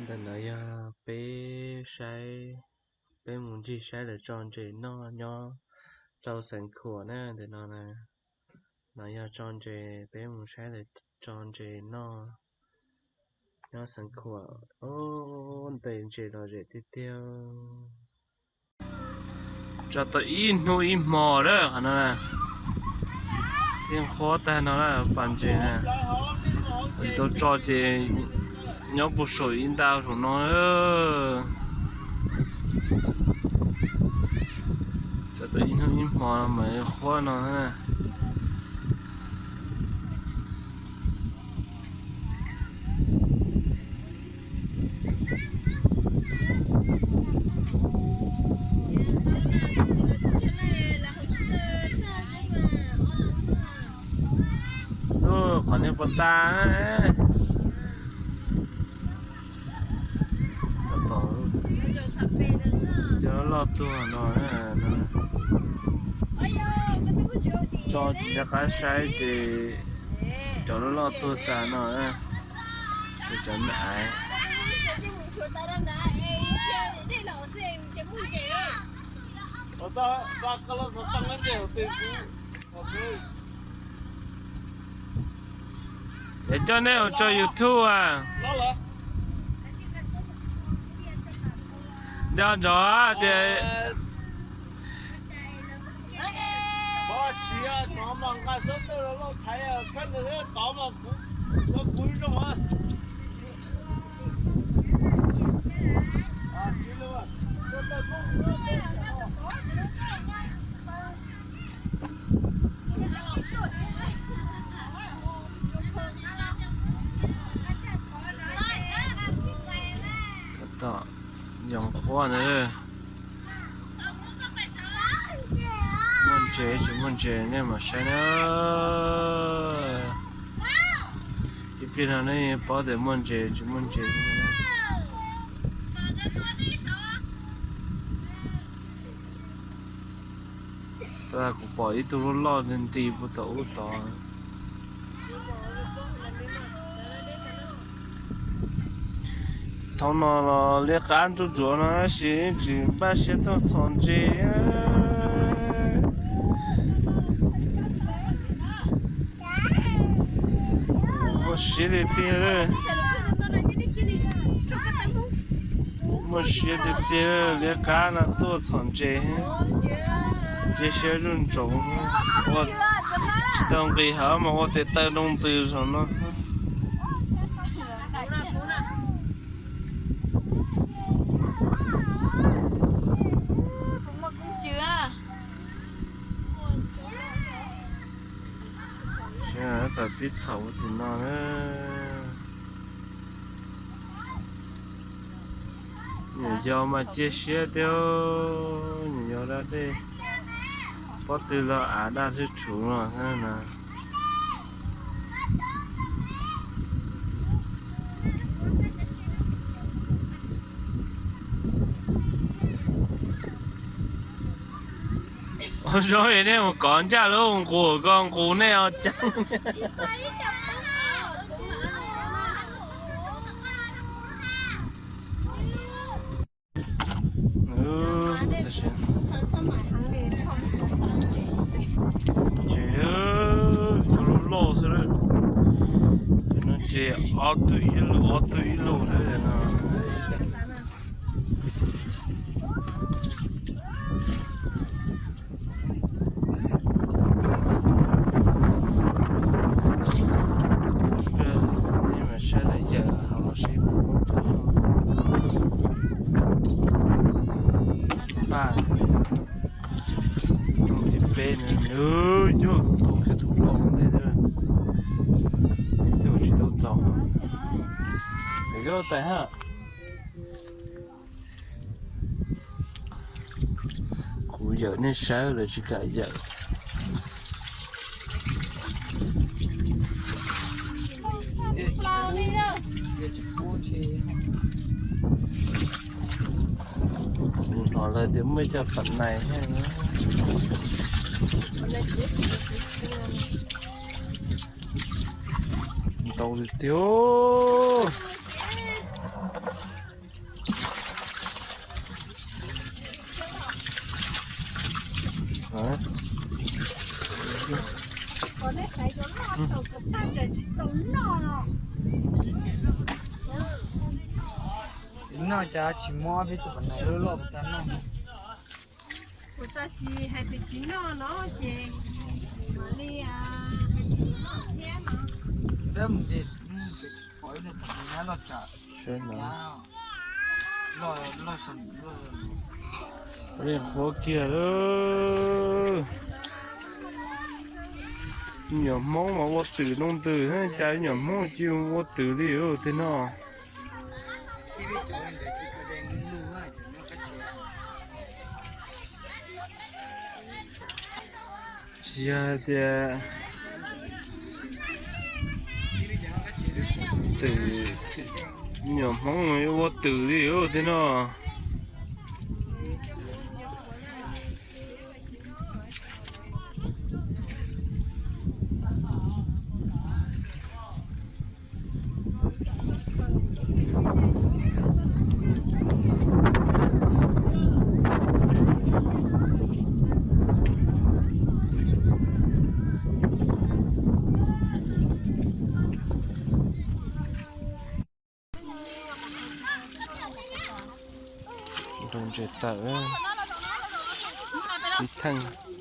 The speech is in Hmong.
Ntawm no yog peb saib, peb mus ncig saib lawv tso ntses noj nyob rau Xeev Khuam na. Ntawm no na, no yog tso ntses, peb mus saib lawv tso ntses noj nyob Xeev Khuam. Ub, ntes ntses lom zem tiag tiag. Tso tau ib hnub ib hmo lawm qhov no na, thiaj qhuav tag no na, pas ntses na. Tsis tau tso ces nyob puag saum ib nta saum no. Tso tau ib hnub ib hmo mas qhuav no na. Qhov niag puas tas, cov loj tuaj no, tso tsis nco qab saib ces cov loj loj tuaj tas no, cov me aiv. Es coj nej mus tso YouTube a. Nco ntsoov tias Tom yoos qhuav ntawd. Muaj ntses tsis muaj ntses nej mam saib na. Ib pliag no nej paub tias muaj ntses tsis muaj ntses. Kuv pom ib tug loj loj nti nti puag tom ub tod. Thaum no los liab qab ntsuab ntsuav no tab sis tsis npaj siab tuaj txhom ntses. Muaj siab tiag tiag. Muaj siab tiag tiag, liab qab no tuaj txhom ntses. Cia siab zuj ntsoov, ua tsis tau nqis hav mas ua tes taw doo ntws saum no. Seb tawm pib txhaum tim no na. Nyuam yaus mas cia siab thiab, nyuam yaus da dej, pob tw los av daj tswb tshuv no na. Ua zoo es nej mus kov ncaj lub nqus ko nqus nej os cas. Ntses loj loj xwb, no Ces ob tug ib lub ob tug ib lub no. Saib lawv yawm hauv los seb puas muaj paj. Rooj thib peb no nws yog tau kiag tus loj ntej thiab, tej ua tsis tau txaus. Yog tais hab. Kuv yawm nej saib lawv tsis kam yawm. Kuv hnov lawv tias muaj ib co pam nais thiab. Ntau tiag tiag. Noj cas tsis muab peb tug pam nais loj loj puas tau noj? Puas tau tsis hais tias tsis noj no ces mam li hais tias noj thiab no. Peb mus ces pom ib tug pam nais nyab loj tsawv. Li qhuav kiag lawm. Nyuam Hmoob mas ua twm noo ntws, cas nyuam Hmoob cia ua twm li tej no. Tsis yog hais tias twm, nyuam Hmoob ua twm li tej no. Nroo ntses tawm ib theej.